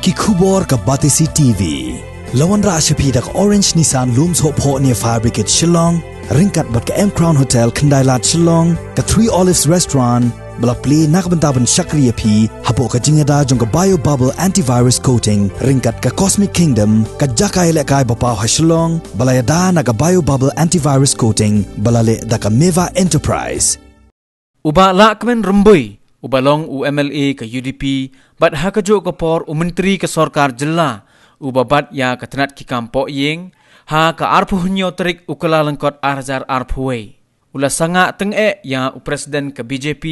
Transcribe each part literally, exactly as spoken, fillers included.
Ki khubor ka Batesi T V. La wanrah sha phi da ka Orange Nissan Lum Sohphoh near Fire Brigade Shillong, ryngkat bad ka M Crown Hotel Khyndai Lad Shillong, ka Three Olives Restaurant, ba la plie na ka bynta ban shakri ïa phi hapoh ka jingïada jong ka Bio Bubble Antivirus Coating, ryngkat ka Cosmic Kingdom, ka jaka ïalehkai ba paw ha Shillong, ba la ïada na ka Bio Bubble Antivirus Coating, ba la leh da ka Meva Enterprise. U Bah Lahkmen Rymbui, uba long u M L A ka U D P, bad ha kajuh ka por u Myntri ka Sorkar Jylla, uba bat ïa ka tnat ki kam pohïing, ha ka arphew hynñiew tarik u Kyllalyngkot ar hajar arphew wei. U la sangah tyngeh ïa u President ka B J P,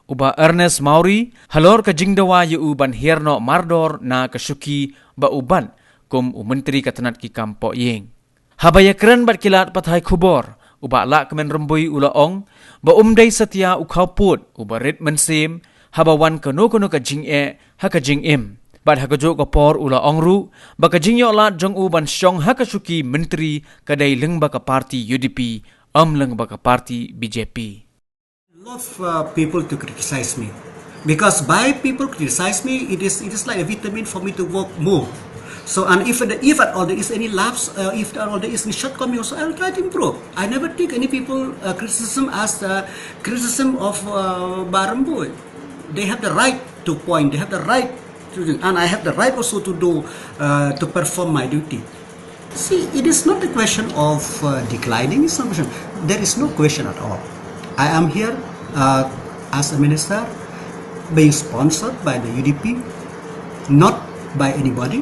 u Bah Ernest Mawrie, halor ka jingdawa ïa u ban hiar noh mardor na ka shuki ba u bat, kum u Myntri ka tnat ki kam pohïing. Haba ïakren bad ki lad pathai khubor, u Bah Lahkmen Rymbui u la ong, ba um dei satia u khawpud, uba rit mynsiem, haba wan kano kano ka jingeh, ha ka jingim. Bad ha kajuh ka por u la ong ruh, ba ka jingïoh lad jong u ban shong ha ka shuki Myntri ka dei lyngba ka party U D P, ym lyngba ka party B J P. Love uh, people to criticize me, because by people criticize me, it is it is like a vitamin for me to work more. So, and if the, if at all there is any lapse, uh, if at all there is any shortcoming, also I will try to improve. I never take any people uh, criticism as uh, criticism of uh, Bah Rymbui. They have the right to point. They have the right to, and I have the right also to do uh, to perform my duty. See, it is not a question of uh, declining. It's not a question. There is no question at all. I am here uh, as a minister being sponsored by the U D P, not by anybody.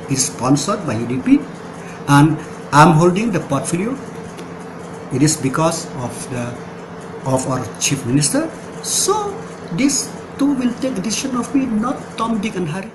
It's sponsored by U D P, and I'm holding the portfolio. It is because of the of our chief minister. So these two will take decision of me, not Tom, Dick, and Harry.